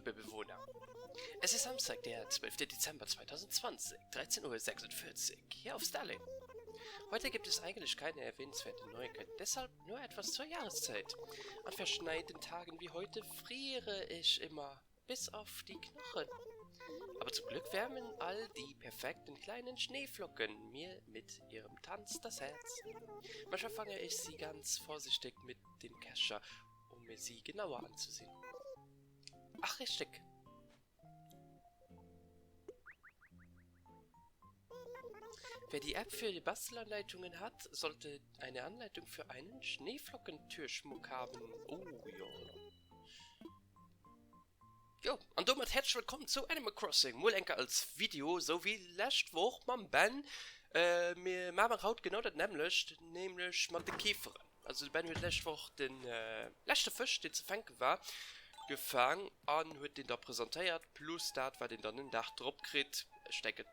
Liebe Bewohner. Es ist Samstag, der 12. Dezember 2020, 13.46 Uhr, hier auf Starlink. Heute gibt es eigentlich keine erwähnenswerte Neuigkeiten, deshalb nur etwas zur Jahreszeit. An verschneiten Tagen wie heute friere ich immer bis auf die Knochen. Aber zum Glück wärmen all die perfekten kleinen Schneeflocken mir mit ihrem Tanz das Herz. Manchmal fange ich sie ganz vorsichtig mit dem Kescher, um mir sie genauer anzusehen. Ach richtig. Wer die App für die Bastelanleitungen hat, sollte eine Anleitung für einen Schneeflockentürschmuck haben. Oh jo. Jo, an domat häerzlech wëllkomm zu Animal Crossing, mol enker als Video, sou wéi lescht Woch mam Ben. Mir maachen haut genau dat nämmlecht, nämlech mat de Käferen. Also de Ben huet lescht Woch de leschte Fësch, deen ze fänke war, gefaang an huet deen da presentéiert, plus dat wat een dann den Dag drop kritt. Ech denken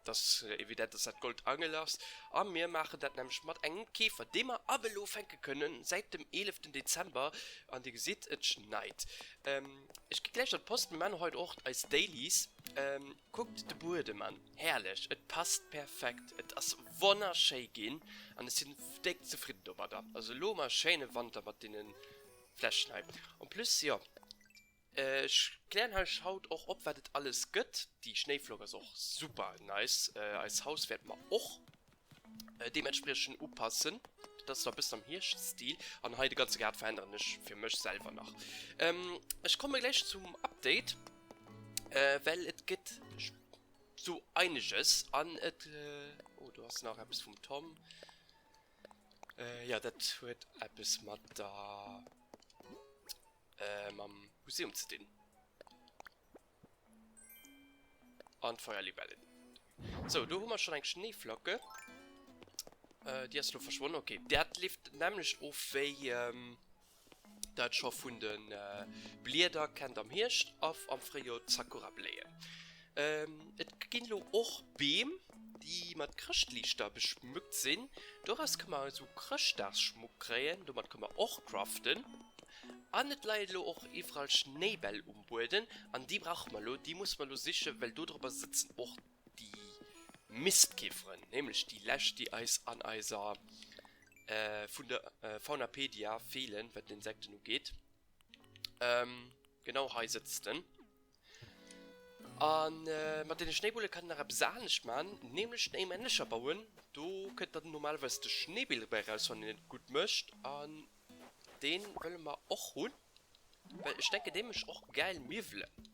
Et ass evident, dass dat Goldangel ass. A mir maachen dat nämlech mat engem Käfer, dee mer ab elo fänke kënnen, säit dem 11 Dezember. An Dir gesitt, et schneit. Ech gi gläich an d'Post. Mir maachen haut och eis Dailies. Kuckt de Buedem an. Herrlech! Et passt perfekt. Et ass wonnerschéi ginn an ech sinn déck zefridden domadder. Also elo hu mer e schéine Wanter mat deene Flächen hei. En plus, jo. Ech klären eich haut och op wat et alles gëtt. Déi Schnéiflock ass och super nice. Eis Haus wäerte mer och deementspriechend upassen. Dat ass nach e bëssen am Hierschtstil. An hei de ganze Gaart veränneren ech fir mech selwer nach. Ech komme gläich zum Update, well et gëtt sou einiges an et, oh do ass nach eppes vum Tom. Jo dat huet eppes mat der. Mam Museum ze dinn. An d'Feuerlibellen. Sou, do hu mer schonn eng Schnéiflocke. Déi ass elo verschwonnen. Ok, dat leeft d'nämmlecht of wéi dat scho vun de Blieder kennt am Hierscht a am Fréijoer d'Sakurabléien. Et ginn elo och Beem, déi mat Chrëschtliichter beschmückt sinn. Doraus kënne mer esou Chrëschtdagsschmuck kréien. Domat kënne mer och craften. An et leie elo och iwwerall Schnéibäll um Bueden. An déi brauche mer elo. Déi musse mer elo sichen, well dodropper sëtzen och déi Mistkäferen, nämlech déi lescht, déi eis an eiser vun der Faunapedia feelen, wat d'Insekten ugeet. Genau hei sëtzt en. An mat deene Schnéibulle kann een nach eppes anescht man, nämlech Schnéimännecher bauen. Do kënnt dann normalerweis de Schnéibill dobäi raus, wann een et gutt mécht. An dee wëlle mer och hunn, well ech denken, dee mécht och gäil Miwwelen.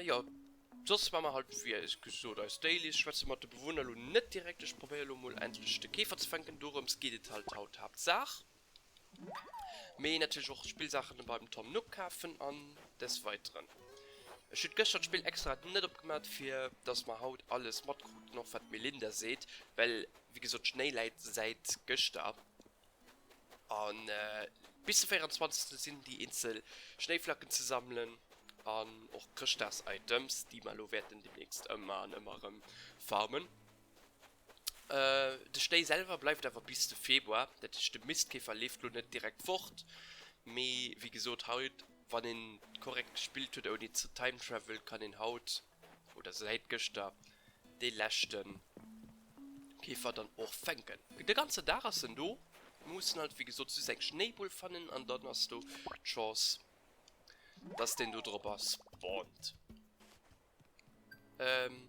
Jo, soss man mer halt wéi gesot eis Dailies, schwätze mat de Bewunner elo net direkt. Ech probéiere lo mol endlech de Käfer ze fänken, dorëms geet et halt haut Haaptsaach. Mee natierlech och Spillsaachen beim Tom Nook kafen an des weiteren. Ech hunn gëschter d'Spill extra net opgemat fir dass mer haut alles matkruten, och wat d'Melinda seet, well wéi gesot Schnéi läit säit gëschter an bis de 24 sinn déi eenzel Schnéiflacken ze sammelen an och Chrëschtdags-Items déi mer elo wäerten demnächst ëmmer an ëmmer erëm farmen. De Schnéi selwer bleift awer bis de Februar, dat heescht de Mistkäfer leeft lo net direkt fort, mee wéi gesot haut, wann een korrekt gespillt huet ouni ze time travel, kann een haut oder säit gëschter dee leschte Käfer dann och fänken. De ganze Dag ass en do, mir mussen halt wéi gesot just eng Schnéibull fannen an dann ass do d'Chance dass deen do dropper spawnt. Ähm,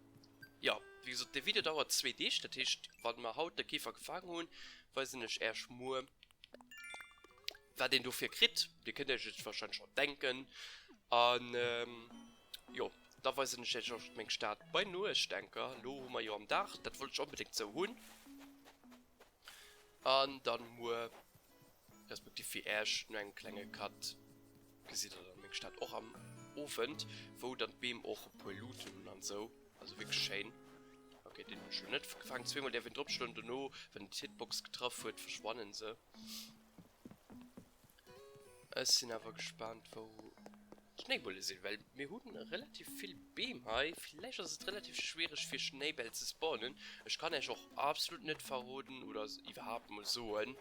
jo, wéi gesot, de Video dauert zwee Deeg, dat heescht, wann mer haut de Käfer gefaangen hunn, weisen ech Äerch muer, wat een dofir kritt. Dir kënnt Iech et wahrscheinlech schonn denken. An, jo, da weisen ech Iech och meng Stad bei Nuecht, denker. Elo hu mer jo am Dag, dat wollt ech onbedéngt sou hunn. An dann muer, respektiv fir Äerch no engem klenge Cut, gesitt der dann meng Stad och am Owend, wou dann d'Beem och e puer Luuten hunn an sou. Also wierklech schéin. Ok, deen hunn ech lo net gefaangen. Zweemol däerf een dropschloen, dono, wann een d'Hitbox getraff huet, verschwannen se. Ech sinn awer gespaant wou d'Schnéibulle sinn, well mir hu relativ vill Beem hei. Villäicht ass et relativ schwiereg fir Schnéibäll ze spawnen. Ech kann äech och absolut net verroden oder iwwerhaapt mol soen,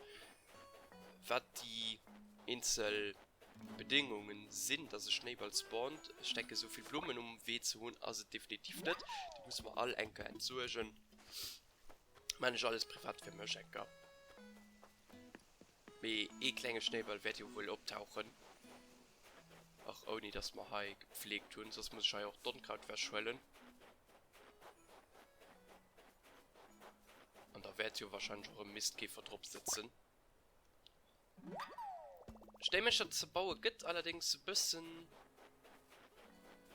wat déi eenzel. Bedéngungen sinn, dass e Schnéiball spawnt. Ech denken, esou vill Blummen um Wee ze hunn, ass et definitiv net. Déi musse mer all enker entsuergen. Maan ech alles privat fir mech enker. Mee ee klenge Schnéiball wäert jo wuel optauchen. Och ouni dass mer hei gepflegt hunn. Soss muss ech hei och d'Onkraut wechhuelen. An da wäert jo wahrscheinlech och e Mistkäfer drop sëtzen. Stéimecher ze baue gëtt allerdéngs e bëssen,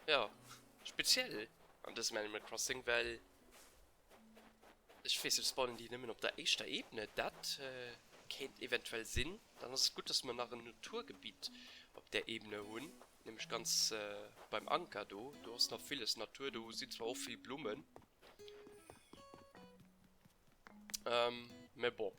jo, speziell an dësem Animal Crossing, well ech weess net, spawnen déi nëmmen op der éischter Ebene? Dat kéint eventuell sinn. Dann ass et gutt, dass mer nach en Naturgebitt op där Ebene hunn, nämlech ganz beim Anker do. Do ass nach villes Natur, do sinn zwar och vill Blummen. Ähm, mä bon.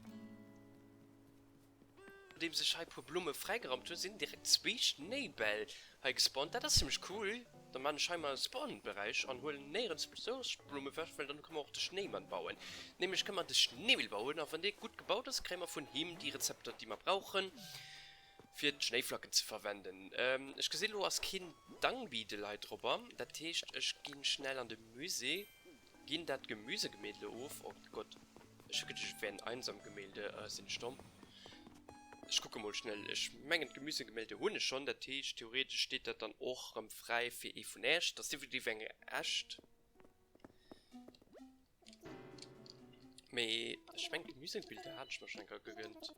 Nodeems ech hei puer Blumme fräigeraumt hunn, sinn direkt zwee Schnéibäll hei gespawnt. Dat ass zimmlech cool. Dann maan ech hei mol e Spawn-Beräich an huelen néierens soss Blumme wech, well dann kënne mer och de Schnéimann bauen. Nämlech kënne mer de Schnéiwill bauen a wann dee gutt gebaut ass, kréie mer vun him déi Rezepter, déi mer brauchen, fir d'Schnéiflacken ze verwenden. Ech gesinn, elo ass keen Dangbiedel hei drobber. Dat heescht, ech ginn schnell an de Musée. Ginn dat Gemüsegemälde of? Oh Gott, ech hu geduecht et wär en einsam Gemälde. Äh, sinn ech domm? Ech kucke mol schnell. Ech mengen d'Gemüsegemälde hunn ech schonn, dat heescht theoretesch steet dat dann och rëm fräi fir ee vun äech. Dat ass definitiv eng echt. Mee ech mengen d'Gemüsebilder hat ech mer schonn eng Kéier gegënnt.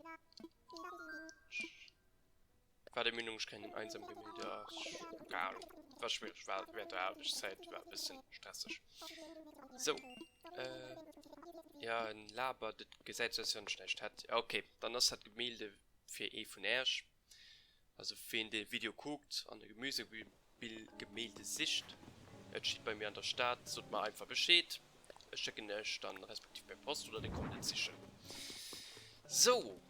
War der Meenung ech kréien en einsam Gemälde. Ech, keng Ahnung, war schwiereg, war während der Aarbechtszäit, war e bëssen stresseg. Sou, äh, ja en labert, et gesäit sou aus wéi wann ech näischt hätt. Ja ok, dann ass dat Gemälde fir ee vun äerch. Also ween dee Video kuckt an e Gemüsegemälde sicht, et steet bei mir an der Stad, sot mer einfach Bescheed. Ech schécken iech dann respektiv per Post oder dir kommt et sichen. Sou.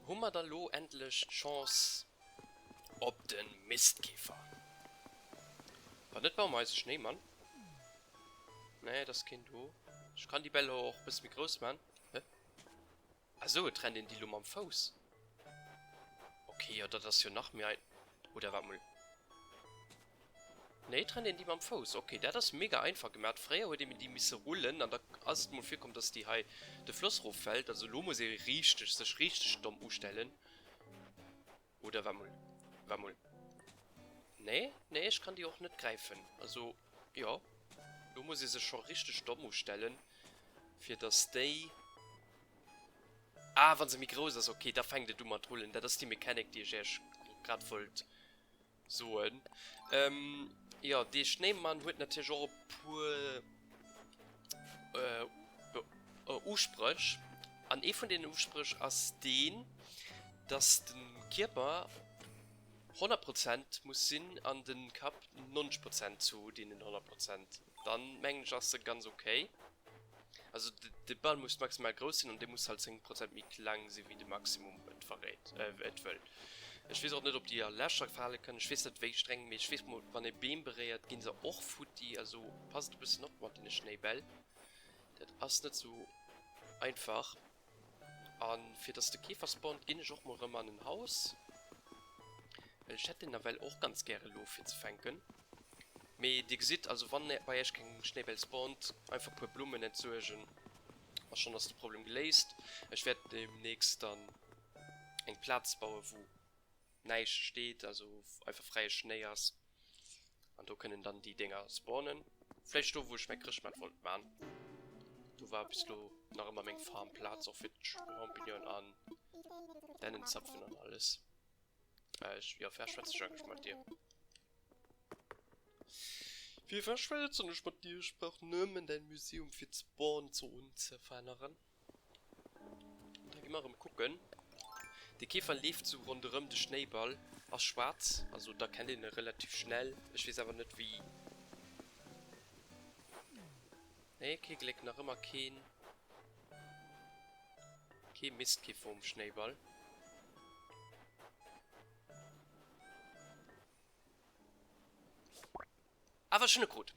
Hu mer da lo endlech d'Chance op de Mistkäfer? Wann net baue mer eise Schnéimann. Nee, et ass keen do. Ech kann déi Bäll och e bësse méi grouss man. Hä? Ah sou, et rennt een déi lo mam Fouss. Ok, jo dat ass jo nach méi ein. Oder waart mol. Nee, et rennt een déi mam Fouss. Ok, dat ass mega einfach gemat. Fréier huet ee déi misse rullen an da ass et mol virkomm, dass déi hei de Floss erof fält. Also elo muss ee richteg, sech richteg domm ustellen. Oder war mol, war mol. Nee, nee, ech kann déi och net gräifen. Also, jo, elo muss ee sech scho richteg domm ustellen, fir dass déi. Ah, wa se méi grouss ass, ok, da fänkt et u mat rullen. Dat ass déi Mechanik, déi ech iech grad wollt soen. Ähm, jo, dee Schnéimann huet natierlech och e puer äh, Uspréch. An ee vun deenen Uspréch ass deen, dass de Kierper 100 Prozent muss sinn an de Kapp 90 Prozent zu deenen 100 Prozent. Dann mengen ech ass se ganz okay. Also de Ball muss maximal grouss sinn an dee muss halt 10 Prozent méi kleng sinn wéi de Maximum et verréit, et wëll. Ech weess och net ob déi a Lächer fale kënnen, ech weess net wéi streng, mee ech weess mol wann ee Beem beréiert ginn se och futti, also passt e bëssen op mat deene Schnéibäll, dat ass net sou einfach. An fir dass de Käfer spawnt ginn ech och mol rëm an en Haus, well ech hätt deen nawell och ganz gäre lo fir ze fänken. Mee dir gesitt, also wann bei iech keng Schnéibäll spawnt, einfach puer Blummen entsuergen a schonn ass de Problem geléist. Ech wäert demnächst dann eng Plaz bauen, wou näischt steet, also einfach fräie Schnéi ass an do kënnen dann déi Dénger spawnen. Vläicht do wou ech mäi Chrëschtmaart wollt man, do war bis elo nach ëmmer meng Farmplaz och fir d'Champignonen an Dännenzapfen an alles. Äh, ech, jo, firwat schwätze ech eigentlech mat dir? Firwat schwätzen ech mat dir? Ech brauch nëmmen däin Museum fir d'Spawn-Zon ze veränneren. Da gi mer erëm kucken. De Käfer leeft sou ronderëm de Schnéiball, ass schwaarz, also da kennt een e relativ schnell. Ech weess awer net wéi. Nee, kee Gléck, nach ëmmer keen, kee Mistkäfer um Schnéiball. Awer ech hunn e krut.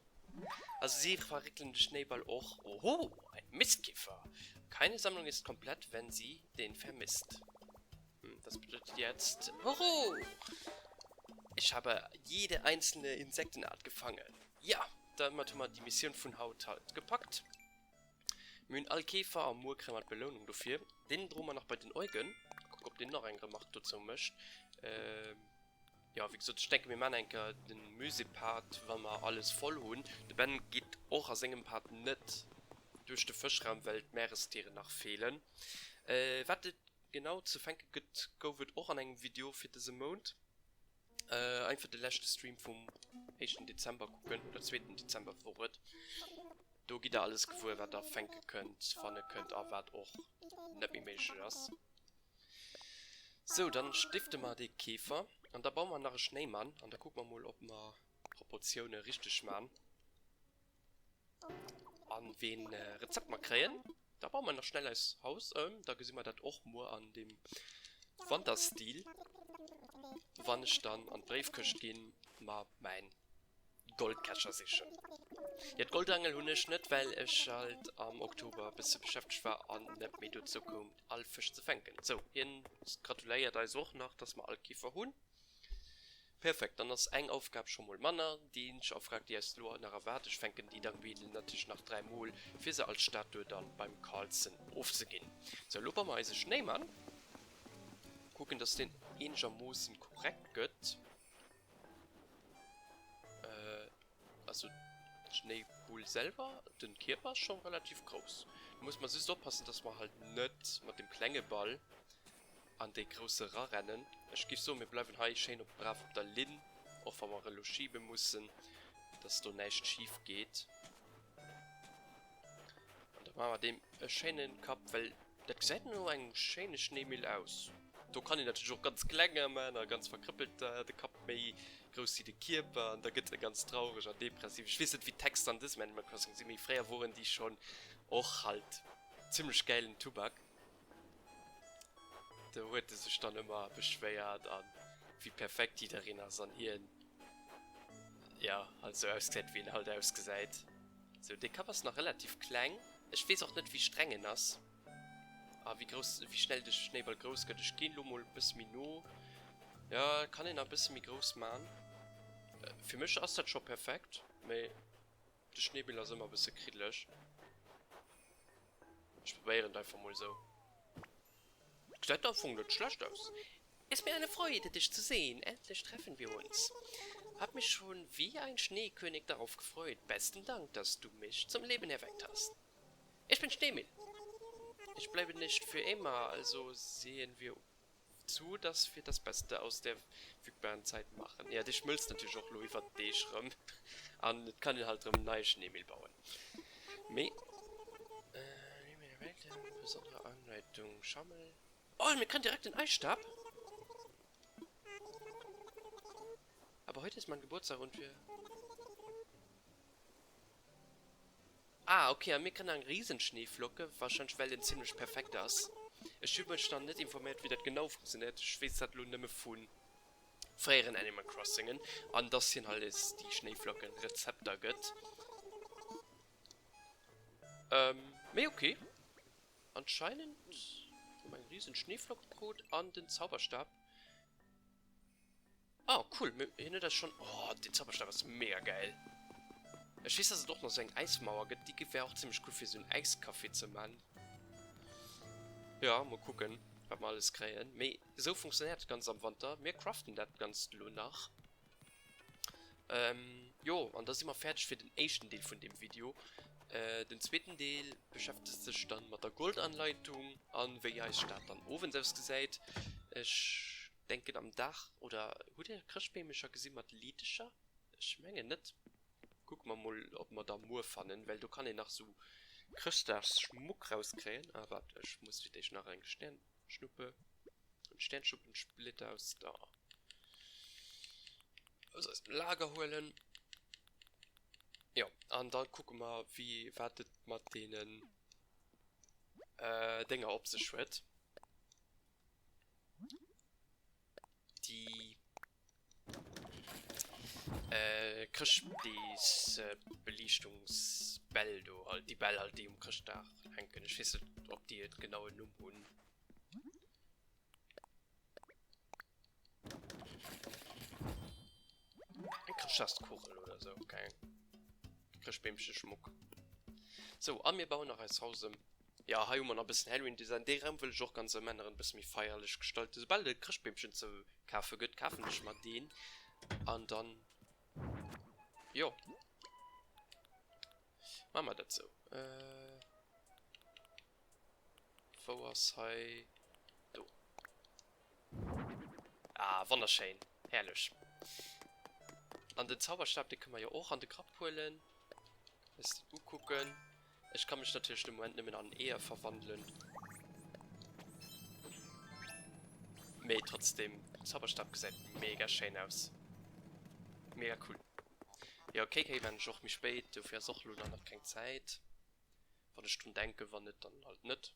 Also si verréckelen de Schnéiball och. Oho, ein Mistkäfer! Keine Sammlung ist komplett, wenn sie den vermisst. Hm, das bedeutet jetzt... Hoho! Ich habe jede einzelne Insektenart gefangen. Ja, domat hu mer déi Missioun vun haut halt gepackt. Mir hunn all Käfer a muer kréie mer d'Belounung dofir. Deen droe mer nach bei den Eugen. Kucken, ob deen nach eng Remarque dozou mécht. Jo, wéi gesot, ech denke mir maachen eng Kéier de Musée-Part, wa mer alles voll hunn. De Ben geet och a sengem Part net duerch de Fëschraum, well d'Meerestieren nach feelen. Wat et genau ze fänke gëtt, gouf et och an engem Video fir dëse Mount. Einfach de leschte Stream vum éischten Dezember kucken, oder zweeten Dezember wor et. Do gitt der alles gewuer, wat der fänke kënnt, fanne kënnt a wat och net méi méiglech ass. Sou, dann stifte mer dee Käfer an da baue mer nach e Schnéimann an da kucke mer mol, ob mer d'Proportioune richteg man an ween Rezept mer kréien. Da baue mer nach schnell eis Haus ëm, da gesi mer dat och muer an deem Wanterstil, wann ech dann an d'Bréifkëscht ginn, mer mäin Goldcacher sichen. Jo, d'Goldangel hunn ech net, well ech halt am Oktober e bësse beschäftegt war an net méi dozou koum, all Fësch ze fänken. Sou, hien gratuléiert eis och nach, dass mer all Kiffer hunn. Perfekt, dann ass eng Aufgab scho mol manner. Déi eenzeg Aufgab, déi eis elo nach erwaart, ech fänken déi Dangbeedel natierlech nach 3 mol, fir se als Statue dann beim Carlsen ofzeginn. Sou, elo baue mer eise Schnéimann. Kucken, dass deen eenegermoossen korrekt gëtt. Also d'Schnéibull selwer, den Kierper ass schon relativ grouss. Do muss man just oppassen, dass mer halt net mat dem klenge Ball an dee grousse rarennen. Ech giff soen, mir bleiwen hei schéin op brav op der Linn, och wa mer elo schiebe mussen, dass do näischt schif geet. An da maache mer deem e schéine Kapp, well dat gesäit no engem schéine Schnéimill aus. Do kann een natierlech och ganz klenger man a ganz verkrëppelt, de Kapp méi grouss wéi de Kierper an da gëtt e ganz traureg an depressiv. Ech weess net wéi d'Texter an dësem Animal Crossing sinn, mee fréier woren déi schonn och halt zimmlech gäilen Tubak. Do huet e sech dann ëmmer beschwéiert an wéi perfekt jiddereen ass an hien jo halt sou ausgesäit wéi en halt ausgesäit. Sou, dee Kapp ass nach relativ kleng. Ech weess och net wéi streng en ass. A wéi grouss, wéi schnell de Schnéiball grouss gëtt. Ech ginn lo mol e bësse méi no. Ja, kann een nach e bësse méi grouss man. Fir mech ass dat scho perfekt, mee de Schneebill ass ëmmer e bësse kriddeleg. Ech probéieren et einfach mol esou. Gesäit am Fong net schlecht aus. Ist mir eine Freude, dich zu sehen. Endlich treffen wir uns. Hab mich schon wie ein Schneekönig darauf gefreut. Besten Dank, dass du mich zum Leben erweckt hast. Ich bin Schneemill. Ich bleibe nicht für immer, also sehen wir zu, dass wir das Beste aus der verfügbaren Zeit machen. Ja, dee schmëlzt natierlech och elo iwwert d'Deeg rëm an et kann een halt rëm nei Schneemill bauen. Mee, besondere Anleitung, Schammel. Oh, mir kréien direkt den Eisstab! Aber heute ist mein Geburtstag und wir. Ah ok, a mir kréien eng Riesenschneeflocke, wahrscheinlech well en zimlech perfekt ass. Ech hu mech nach net informéiert wéi dat genau funktionéiert, ech weess dat lo nëmme vu fréieren Animal Crossingen an dass hien halt eis déi Schnéiflocken Rezepter gëtt. Mee ok, anscheinend hu mer eng Riesenschneeflocke krut an den Zauberstab. Oh cool, mir hien huet eis schon, oh deen Zauberstab ass mega gäil. Ech weess dass et och nach sou eng Äismauer gëtt, déi wär och zimmlech cool fir sou en Äiscafé ze man. Jo mol kucken wat mer alles kréien, mee esou funktionéiert dat ganzt am Wanter. Mir craften dat ganzt elo nach. Jo an da si mer fäerdeg fir den éischten Deel vun deem Video. Den zweeten Deel beschäftegt sech dann mat der Goldanleitung an wéi eis Stad dann owends ausgesäit. Ech Denken am Dag, oder hutt dir Chrëschtbeemecher gesi mat Liitecher? Ech mengen net. Kucke mer mol ob mer der muer fannen, well do kann een nach sou Chrëschtdagsschmuck rauskréien. Ah waart, ech muss fir d'éischt nach eng Sternschnuppe, en Sternschnuppensplitter aus der, aus eisem Lager huelen. Jo, an da kucke mer wéi, wat et mat deenen Dénger op sech huet. Déi Chrëschtdeesbeliichtungsbäll do halt, déi Bäll halt déi um Chrëschtdag hänken. Ech weess net ob déi e genauen Numm hunn. Chrëschtdagskugel oder sou, keng Chrëschtbeemcheschmuck. Sou, a mir bauen nach eist Haus ëm. Jo, hei hu mer nach e bëssen Halloween-Design. Dee Raum wëll ech och ganz ëmänneren, e bësse méi feierlech gestalten. Soubal et e Chrëschtbeemchen ze kafe gëtt, kafen ech mer deen an dann, jo, maache mer dat sou. Wou ass hei? Do. Ah, wonnerschéin. Herrlech. An den Zauberstab, dee kënne mer jo och an de Grapp huelen. Eis den ukucken. Ech ka mech natierlech de Moment nëmmen an Eeër verwandelen. Mee trotzdem, den Zauberstab gesäit mega schéin aus. Mega cool. Jo, KK maan ech och méi spéit, dofir ass och elo nach keng Zäit. Wann ech drun denken, wann net, dann halt net.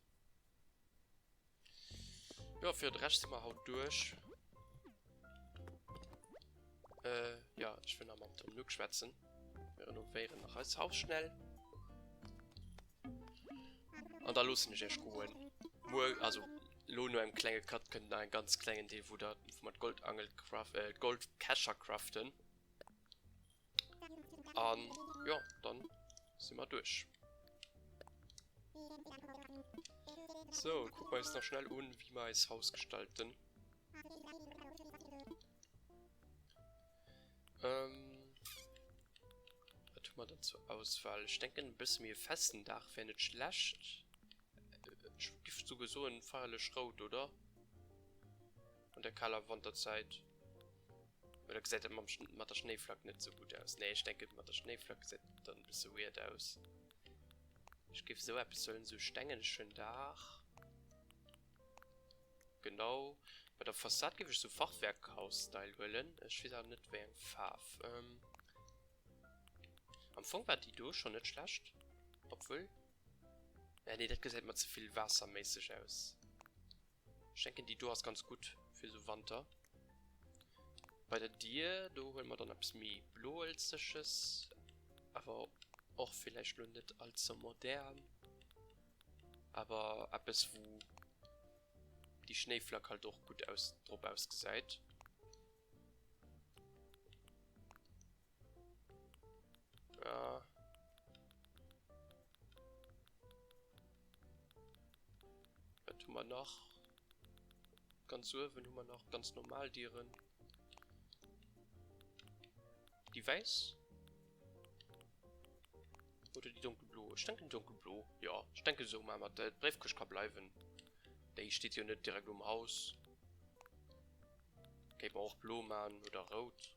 Jo, fir de Rescht si mer haut duerch. Äh, ja, ech wëll nach mam Tom Nook schwätzen. Mir renovéieren nach eist Haus schnell. An da loossen ech iech goen. Muer, also lo no engem klenge Cut kënnt nach en ganz klengen Deel, wou der, wou mer d'Goldangel craft, äh, d'Goldkescher craften. An jo, dann si mer duerch. So, kucke mer eis nach schnell un, wéi mer eis Haus gestalten. Ähm, wat hu mer dann zur Auswahl? Ech denken, e bësse méi e festen Daach wär net schlecht. Ech giff souguer soen, feierlech rout, oder? An der kaler Wanterzäit. Oder gesäit dat mam, mat der Schnéiflack net sou gutt aus? Nee, ech denken, mat der Schnéiflack gesäit dat dann e bësse weird aus. Ech géif esou eppes huelen, esou e stengeschen Daach. Genau. Bei der Fassad géif ech sou Fachwerkhaus-Style huelen. Ech weess awer net, wéi eng Faarf. Am Fong war déi do schonn net schlecht. Obwuel. Äh, nee, dat gesäit mer ze vill waasserméisseg aus. Ech denken déi do ass ganz gutt fir sou Wanter. Bei der Dier do huele mer dann eppes méi bloelzeches, awer och villäicht lo net allze modern, awer eppes wou déi Schnéiflack halt och gutt aus drop ausgesäit. Ja. Wat hu mer nach? Ganz uewen hu mer nach ganz normal Dieren. Déi wäiss? Oder déi donkelblo? Ech denken donkelblo. Ja, ech denken esou maache mer dat. D'Bréifkëscht ka bleiwen. Déi steet jo net direkt um Haus. Kéint mer och blo maachen oder rout.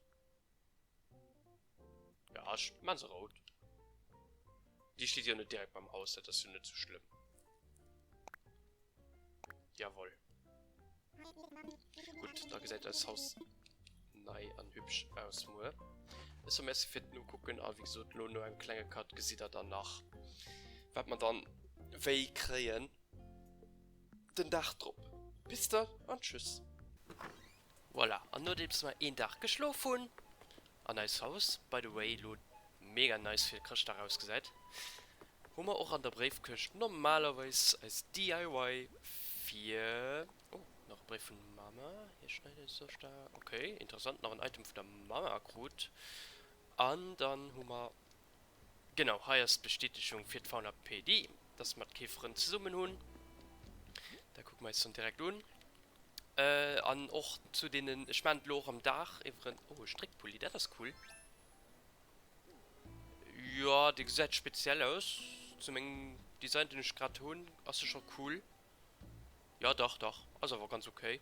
Ja, ech maan se rout. Déi steet jo net direkt beim Haus, dat ass jo net sou schlëmm. Jawohl. Gutt, da gesäit eist Haus nei an hübsch aus muer. Ech soe Merci fir d'Nokucken a wéi gesot, lo no engem klenge Cut gesitt der dann nach, wat mer dann wéi kréien den Dag drop. Bis dann an tschüss. Voilà, an nodeems mer een Dag geschlof hunn an eis Haus by the way lo mega nice fir Chrëschtdag ausgesäit, hu mer och an der Bréifkëscht normalerweis eis DIY fir, oh nach e Bréif vun Mama, hier schneide sech da, ok interessant, nach en Item vun der Mama krut an dann hu mer, genau hei ass d'Bestätegung fir d'Faunapedie, dass mer d'Käferen zesummen hunn, dat kucke mer eis dann direkt un. An och zu deenen, ech maan et lo och am Dag iwweren, oh e Stréckpulli, dat ass cool. Jo, dee gesäit speziell aus, zu mengem Design deen ech grad hunn ass e scho cool. Jo dach dach, ass awer ganz ok.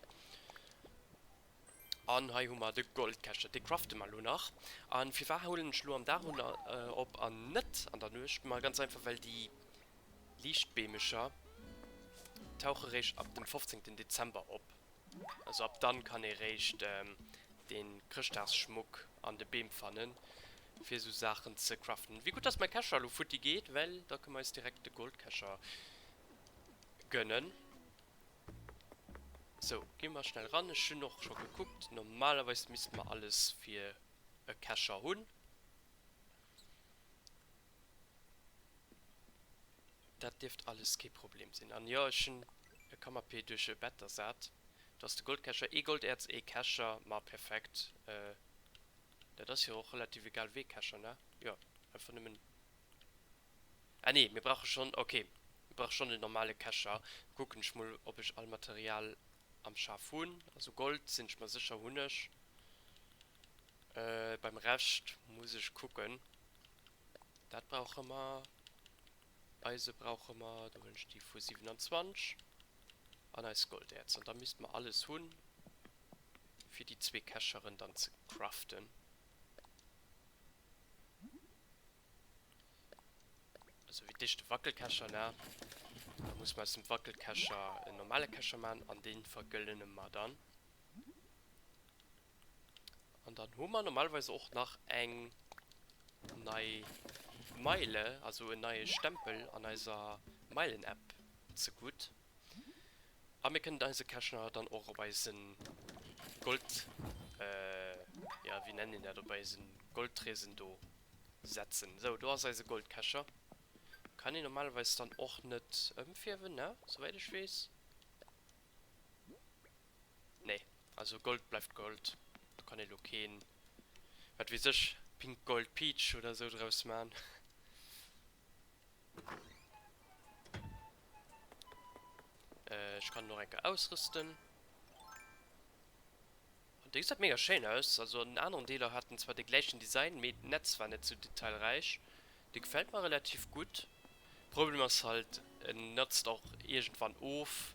An hei hu mer de Goldcacher, dee crafte mer lo nach. An firwat huelen ech lo am Dag op an net an der Nuecht? Ma ganz einfach well déi Liichtbeemecher tauche réischt ab dem 15 Dezember op. Also ab dann kann ee réischt den Chrëschtdagsschmuck an de Beem fannen fir esou Saachen ze craften. Wéi gutt dass mäi Cacher elo futti geet, well da kënne mer eis direkt de Goldcacher gönnen. Sou, gi mer schnell ran. Ech hunn och scho gekuckt, normalerweis misste mer alles fir e Cacher hunn. Dat dierft alles kee Problem sinn. An jo, ech hunn e Canapé duerch e Bett ersat. Do ass de Goldcacher, ee Goldäerz, ee Cacher. Ma perfekt. Dat ass jo och relativ egal wee Cacher, ne? Jo, einfach nëmmen. Ah nee, mir brauche schonn, ok, mir brauche schonn den normale Cacher. Kucken ech mol, ob ech all Material am Schaf hunn. Also Gold sinn ech mer sécher, hunn ech. Beim Rescht muss ech kucken. Dat brauche mer. Eise brauche mer, do hunn ech déi vu 27. An eis Goldäerz. An da misste mer alles hunn, fir déi zwee Cacheren dann ze craften. Also wéi d'éischt de Wackelcacher, ne? Da muss mer aus dem Wackelcacher en normale Cacher maachen an dee vergëllene mer dann. An dann hu mer normalerweis och nach eng nei Meile, also en neie Stempel an eiser Meilen-App zegutt. A mir kënnen eise Cacher dann och op eise Gold, jo wéi nennt een dat, op eise Goldtresen do setzen. Sou, do ass eise Goldcacher. Kann een normalerweis dann och net ëmfierwen, ne? Souwäit ech weess. Nee, also Gold bleift Gold. Do kann ee lo keen, wat weess ech, Pink Gold Peach oder sou draus man. Ech kann en och eng Kéier ausrüsten. An dee gesäit mega schéin aus. Also an den aneren Deeler hat en zwar de gläichen Design, mee d'Netz war net sou detailräich. Dee gefält mer relativ gutt. Problem ass halt, en notzt och iergendwann of.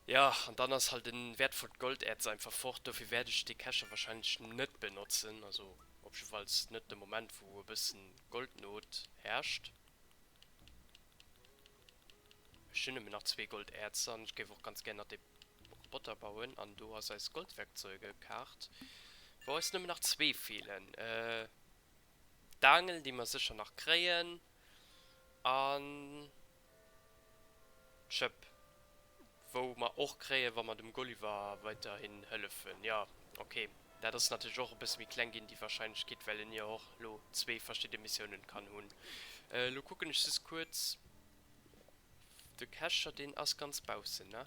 Jo, an dann ass halt en wertvollt Goldäerz einfach fort. Dofir wäert ech dee Cacher wahrscheinlech net benotzen, also op jiddefalls net de Moment wou e bëssen Goldnot herrscht. Ech hunn nëmmen nach zwee Goldäerzer an ech géif och ganz gär nach dee Roboter bauen. An do ass eis Goldwerkzeugekaart, wou eis nëmmen nach zwee feelen. D'Aangel, déi mer sécher nach kréien, an d'Schëpp, wou mer och kréien, wa mer dem Gulliver weiderhin hëllefen. Jo, ok, dat ass natierlech och e bësse méi kleng ginn, déi Warscheinlechkeet, well en jo och elo zwee verschidde Missiounen kann hunn. Elo kucken ech just kuerz, de Cacher, deen ass ganz baussen, ne?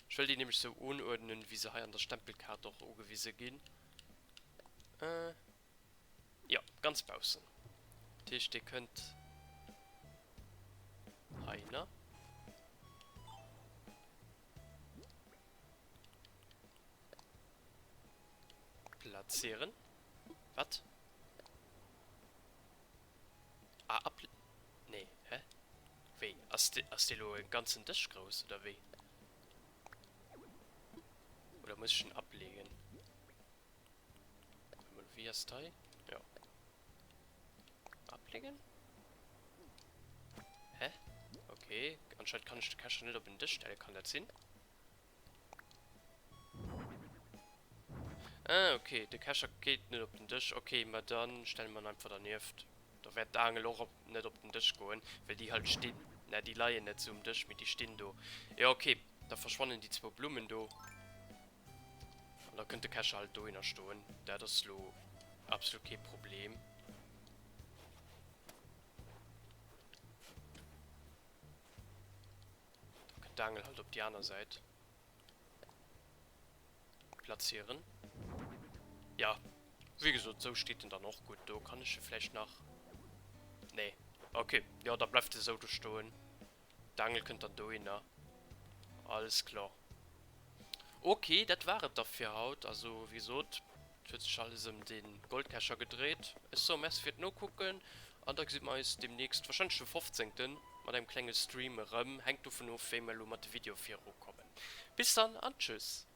Ech wëll déi nämlech sou unuerdnen, wéi se hei an der Stempelkaart och ugewise ginn. Äh, jo, ganz baussen. Dat heescht, dir kënnt heihinner. Platzieren. Wat? Ah, ab... Nee, hä? Wéi? Ass de, ass dee lo e ganzen Dësch grouss, oder wéi? Oder muss ech en ablegen? Warte mal, wéi ass d'hei? Jo. Ablegen? Hä? Okay, anscheinend kann ech de Cacher net op en Dësch stellen, kann dat sinn? Ah, okay, de Cacher geet net op den Dësch. Okay, ma dann stelle mer en einfach dernieft. Da wäert d'Aangel och op, net op den Dësch goen, well déi halt stinn. Ne, déi leien net sou um Dësch, mee déi stinn do. Jo, okay, da verschwannen déi zwou Blummen do. An da kënnt de Cacher halt dohinner stoen. Dat ass lo absolut kee Problem. Da kënnt d'Aangel halt op déi aner Säit platzieren. Ja, wéi gesot, sou steet en dann och gutt do. Kann ech e vläicht nach... Nee. Okay, jo, da bleift e sou do stoen. D'Aangel kënnt dann dohinner. Alles klar. Ok, dat war et da fir haut. Also, wéi gesot, et huet sech alles ëm de Goldcacher gedréit. Ech soe Merci fir d'Nokucken an da gesi mer eis deemnächst, warscheinlech de 15. Mat engem klenge Stream erëm. Hänkt dovun of, wéi mer elo mat de Videoe virukommen. Bis dann an tschüss!